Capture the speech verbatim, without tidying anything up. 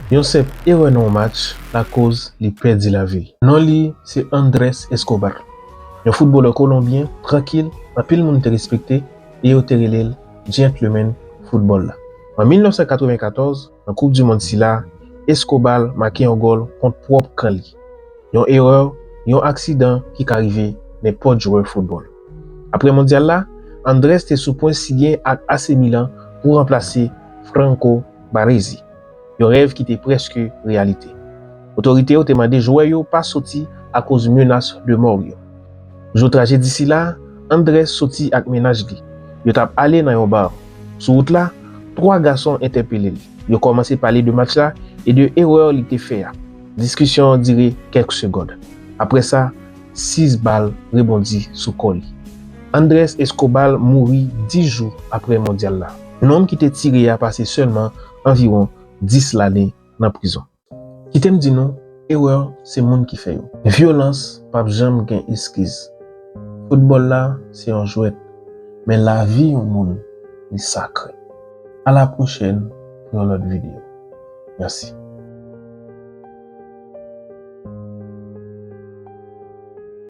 Yon senp erè nan yon match lakoz li pèdi lavi l. Non li se Andrés Escobar, yon foutbolè kolonbyen trankil anpil moun te respekte e yo te rele l gentleman foutbòl la. An mil nèf san katreven katòz, nan Koup di Mond sila, Escobar make yon gòl kont pwòp kan li. Yon erè, yon aksidan ki ka rive nenpòt jwè foutbòl. Apre mondyal la, Andrés te sou pwen siyen ak A C Milan pou ranplase Franco Baresi, yon rèv ki te prèske reyalite. Otorite yo te mande jwè yo pa soti akoz menas de mò yo. Jou trajedi sila, Andrés soti ak mennaj li. Yo t ap ale nan yon bar. Sou wout la, twa gason entèpele l. Yo kòmanse pale de match la e de erè li te fè a. Diskisyon an dire kèk segond. Apre sa, sis bal rebondi sou kò li. Andrés Escobar mouri dis jou apre mondyal la. Nonm ki te tire a pase sèlman anviwon dis lane nan prizon. Kite m di nou, erè se moun ki fè yo. Vyolans p ap janm gen eskiz. Foutbòl la se yon jwèt, men lavi yon moun li sakre. A la pwochèn pou yon lòt videyo. Mèsi.